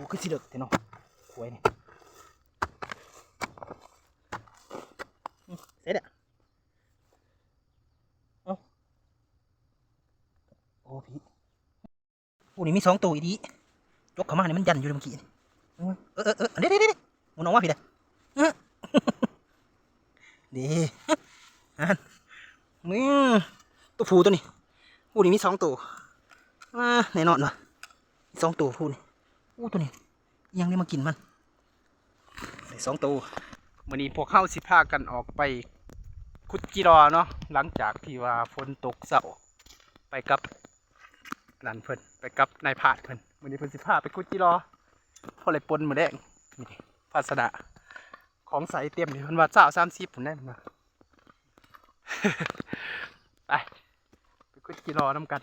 ຄືຊິເລິກແທ້ເນາະ ຄວາຍນີ້. ອືມ ໃສ່ເດີ້ ເອົ້າ ໂອ້ ພີ່. ໂອ້ ນີ້ມີສອງໂຕອີ່ຫຼີ ຈົກເຂົ້າມານີ້ ມັນຢັນຢູ່ເດ້ມື້ກີ້ນີ້. ເອີ ເອີ ເອີ ເອີ ເດ້ ເດ້ ເດ້ ເດ້ ໝູນອອກມາພີ້ເດ້. ເອີ ເດ້ ຫັ້ນ ນີ້ ໂຕຜູ້ໂຕນີ້. ໂອ້ ນີ້ມີສອງໂຕ ອ່າ ແນ່ນອນວ່າມີສອງໂຕຜູ້ນີ້. ໂອ້ ໂຕນີ້ ອີ່ຫຍັງນີ້ມາກິນມັນ ໄດ້ສອງໂຕ. ມື້ນີ້ພວກເຮົາຊິພາກັນອອກໄປຂຸດຈີ່ລໍເນາະ ຫຼັງຈາກທີ່ວ່າຝົນຕົກເຊົ້າ ໄປກັບນັ້ນເພິ່ນ ໄປກັບນາຍພານເພິ່ນ. ມື້ນີ້ເພິ່ນຊິພາໄປຂຸດຈີ່ລໍ ພໍໄດ້ປົ່ນມື້ແລງ. ນີ້ພາຊະນະຂອງໃສ່ເຕັມນີ້ ເພິ່ນວ່າຊາວ ສາມສິບພຸ້ນແຫຼະ ເພິ່ນວ່າ. ໄປ ໄປຂຸດຈີ່ລໍນຳກັນ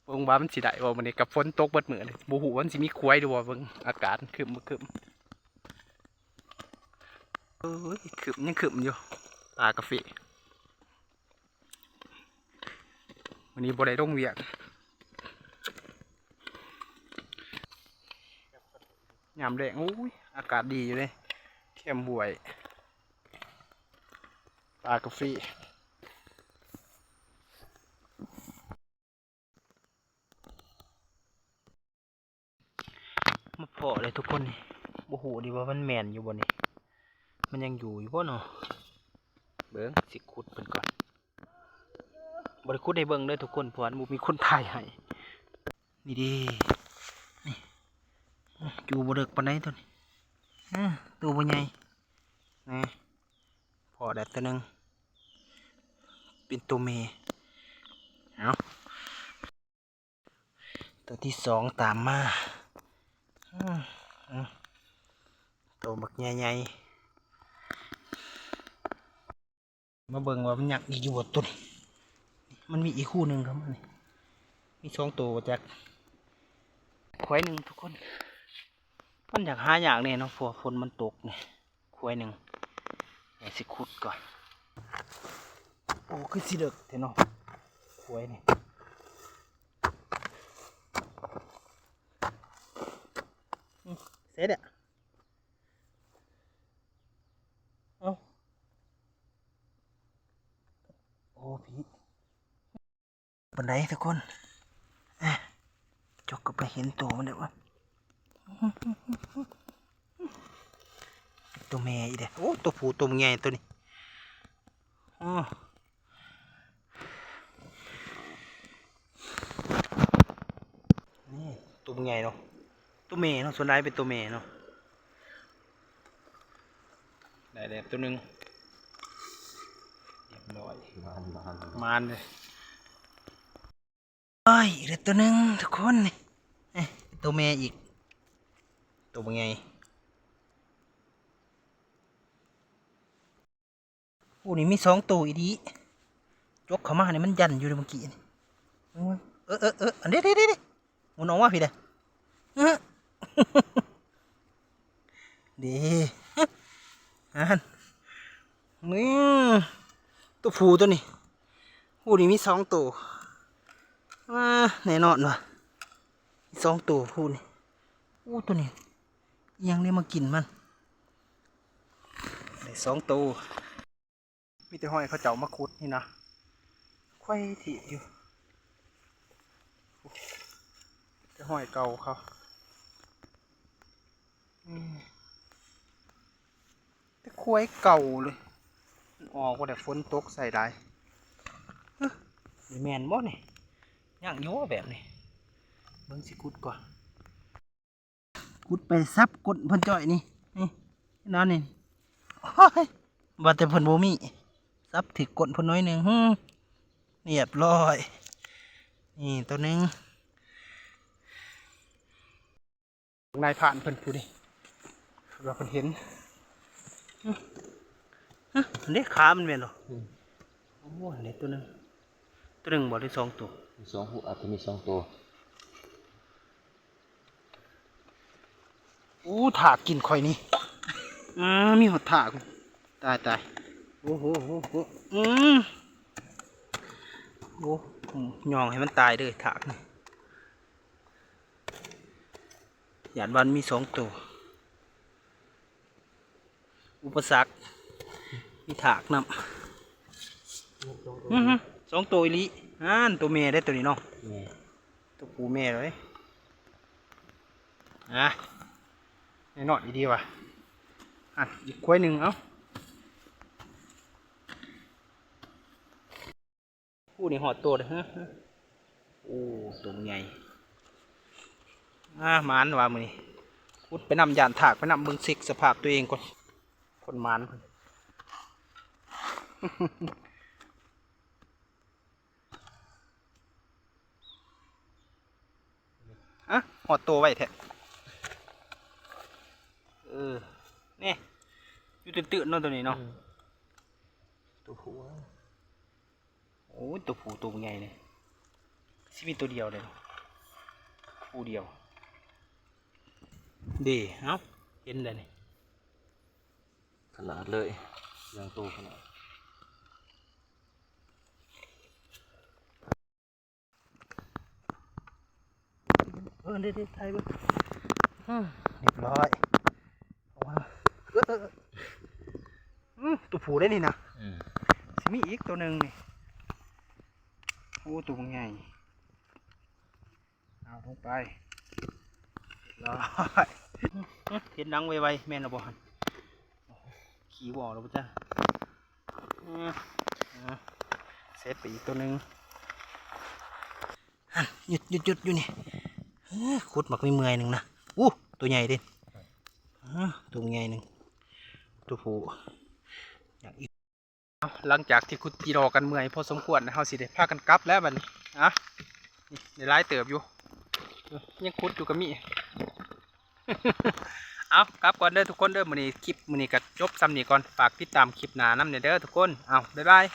ເບິ່ງວ່າມັນຊິໄດ້ບໍ່. ມື້ນີ້ກໍຝົນຕົກເບິດມື້ເລີຍ ບໍ່ຮູ້ວ່າມັນຊິມີຄວາຍຫຼືບໍ່. ເບິ່ງອາກາດຄຶ້ມບໍ່ຄຶ້ມ. ເອີຍ ຄຶ້ມ ຍັງຄຶ້ມຢູ່ ປາກາເຟ. ມື້ນີ້ບໍ່ໄດ້ລົງວຽກ ຍາມແລງ. ໂອ້ຍ ອາກາດດີຢູ່ເດ້ ແຄມຫ້ວຍ ປາກາເຟ. ມາພໍ້ເລີຍທຸກຄົນນີ້ ບໍ່ຮູ້ເດ້ວ່າມັນແມ່ນຢູ່ບໍ່ນີ້ ມັນຍັງຢູ່ຢູ່ບໍ່ເນາະ. ເບິ່ງ ຊິຂຸດເພິ່ນກ່ອນ ບໍ່ໄດ້ຂຸດໃຫ້ເບິ່ງເດີທຸກຄົນ ເພາະວ່າບໍ່ມີຄົນຖ່າຍໃຫ້. ນີ້ເດ້ ນີ້ ຢູ່ບໍ່ເລິກປານໃດໂຕນີ້ ເອີ ໂຕບໍ່ໃຫຍ່. ນີ້ ພໍ້ໄດ້ໂຕໜຶ່ງ ເປັນໂຕແມ່. ເອົ້າ ໂຕທີສອງຕາມມາ ອືມ ອືມ ໂຕບັກໃຫຍ່ໆ. ມາເບິ່ງວ່າມັນຍັງອີກຢູ່ບໍ່ໂຕນີ້ ມັນມີອີກຄູ່ໜຶ່ງເຂົ້າມານີ້ ມີສອງໂຕບໍ່ຈັກ. ຄວາຍໜຶ່ງທຸກຄົນ ມັນຢາກຫາຍາກແດ່ເນາະ ເພາະວ່າຝົນມັນຕົກນີ້. ຄວາຍໜຶ່ງ ດຽວຊິຂຸດກ່ອນ. ໂອ້ ຄືຊິເລິກແທ້ເນາະ ຄວາຍນີ້. ອືມ ໃສ່ເດີ້ ເອົ້າ ໂອ້ ພີ່. ປານໃດທຸກຄົນ ເອີ ຈົກເຂົ້າໄປເຫັນໂຕມັນແລ້ວວະ ໂຕແມ່ອີກເດ້. ໂອ້ ໂຕຜູ້ໂຕໃຫຍ່ໂຕນີ້ ໂອ້ ນີ້ໂຕໃຫຍ່ເນາະ ໂຕແມ່ເນາະ ສ່ວນຫຼາຍເປັນໂຕແມ່ເນາະ. ໄດ້ແລ້ວໂຕໜຶ່ງ ຮຽບຮ້ອຍ ມານ ມານເລີຍ. ໂອ້ຍ ໄດ້ໂຕໜຶ່ງທຸກຄົນ ນີ້ ໂຕແມ່ອີກ ໂຕບັກໃຫຍ່. ໂອ້ ນີ້ມີສອງໂຕອີ່ຫຼີ ຈົກເຂົ້າມານີ້ ມັນຢັນຢູ່ເດ້ມື້ກີ້ນີ້. ເອີ ເອີ ເອີ ອັນເດ້ ເດ້ ເດ້ ເດ້ ໝູນອອກມາພີ້ເດ້ ເອີ ເດ້ ຫັ້ນ ນີ້ ໂຕຜູ້ໂຕນີ້. ໂອ້ ນີ້ມີສອງໂຕ ອ່າ ແນ່ນອນວ່າມີສອງໂຕຜູ້ນີ້. ໂອ້ ໂຕນີ້ ອີ່ຫຍັງນີ້ມາກິນມັນ ໄດ້ສອງໂຕ. ມີແຕ່ຮອຍເຂົາເຈົ້າມາຂຸດນີ້ນະ ຄວາຍຖີບຢູ່ ແຕ່ຮອຍເກົ່າເຂົາ ອືມ ແຕ່ຄວາຍເກົ່າເລີຍ ມັນອອກບໍ່ໄດ້ ຝົນຕົກໃສ່ຫຼາຍ. ເອີ ນີ້ແມ່ນບໍ່ນີ້ ຍັງຢູ່ບໍ່ແບບນີ້ ເບິ່ງ ຊິຂຸດກ່ອນ. ຂຸດໄປສັບກົ້ນເພິ່ນຈ້ອຍນີ້ ນີ້ ເຫັນບໍ່ນີ້ ໂອ້ຍ ວ່າແຕ່ເພິ່ນບໍ່ມີ ສັບຖືກກົ້ນເພິ່ນໜ້ອຍໜຶ່ງ ຮຶ ຮຽບຮ້ອຍ. ນີ້ໂຕໜຶ່ງ ນາຍພານເພິ່ນຜູ້ນີ້ ວ່າເພິ່ນເຫັນ ຮຶ ຮຶ ເດ້ ຂາມັນແມ່ນບໍ່? ອືມ ໂອ້ ເດ້ ໂຕໜຶ່ງ ໂຕໜຶ່ງບໍ່ ຫຼືສອງໂຕ? ມີສອງ ອາດຈະມີສອງໂຕ. ໂອ້ ຖາກກິນຂ້ອຍນີ້ ອາ ມີຮອດຖາກ ຕາຍໆ. ໂອ້ໂຫ ໂອ້ໂຫ ອືມ ໂອ້ ຍ່ອງໃຫ້ມັນຕາຍເດີ້ຖາກນີ້. ຢ້ານວ່າມັນມີສອງໂຕ. ອຸປະສັກ ມີຖາກນຳ. ອືຫື ສອງໂຕອີ່ຫຼີ. ຫັ້ນ ໂຕແມ່ເດ້ໂຕນີ້ເນາະ. ແມ່ ໂຕຜູ້ແມ່ເລີຍ. ອ່າ ແນ່ນອນອີ່ດີວ່າ. ຫັ້ນ ອີກຄວາຍໜຶ່ງ. ເອົ້າ ຜູ້ນີ້ຮອດໂຕເດີ້. ໂອ້ ໂຕໃຫຍ່. ອ່າ ໝານວ່າມື້ນີ້ ຂຸດໄປນຳ ຢ້ານຖາກໄປນຳ. ເບິ່ງເຊັກສະພາບຕົວເອງກ່ອນ ຄົນໝານ. ອະ ຮອດໂຕໄວແທ້. ເອີ ນີ້ ຢູ່ຕື້ນໆເນາະໂຕນີ້ເນາະ. ອືມ ໂຕຜູ້. ໂອ້ຍ ໂຕຜູ້ໂຕໃຫຍ່ນີ້ ຊິມີໂຕດຽວເດ້ ຜູ້ດຽວເດ້. ເອົ້າ ເຫັນແລ້ວນີ້ ຂະໜາດເລີຍ ເລື່ອງໂຕຂະໜາດ. ເອີ ເດ້ໆ ຖ່າຍເບິ່ງ. ຮຽບຮ້ອຍ. ເອີ ເອີ ເອີ ອື ໂຕຜູ້ເດ້ນີ້ນະ. ອືມ ຊິມີອີກໂຕໜຶ່ງນີ້. ໂອ້ ໂຕບັກໃຫຍ່. ເອົາລົງໄປ. ຮຽບຮ້ອຍ. ເຫັນຫຼັງໄວໆ ແມ່ນແລ້ວບໍ່ຫັ້ນ? ຂີ່ບໍ່ອອກແລ້ວບໍ່ຈັກ. ອືມ ເສັດໄປອີກໂຕໜຶ່ງ. ຫັ້ນ ຢຸດ ຢຸດ ຢຸດຢູ່ນີ້. ເອີ ຂຸດບັກມີເມື່ອຍໜຶ່ງນະ. ອູ້ ໂຕໃຫຍ່ເດ້. ເອີ ໂຕໃຫຍ່ໜຶ່ງ ໂຕຜູ້. ເອົາ ຫຼັງຈາກທີ່ຂຸດຈີ່ລໍກັນເມື່ອຍພໍສົມຄວນ ເຮົາຊິໄດ້ພາກັນກັບແລ້ວບັດນີ້. ອ່ະ ນີ້ໄດ້ຫຼາຍເຕີບຢູ່. ເອີ ຍັງຂຸດຢູ່ກໍມີ. ເອົາ ກັບກ່ອນເດີທຸກຄົນເດີ. ມື້ນີ້ ຄລິບມື້ນີ້ກໍຈົບສ່ຳນີ້ກ່ອນ. ຝາກຕິດຕາມຄລິບໜ້ານຳແດ່ເດີທຸກຄົນ. ເອົາ ບາຍບາຍ.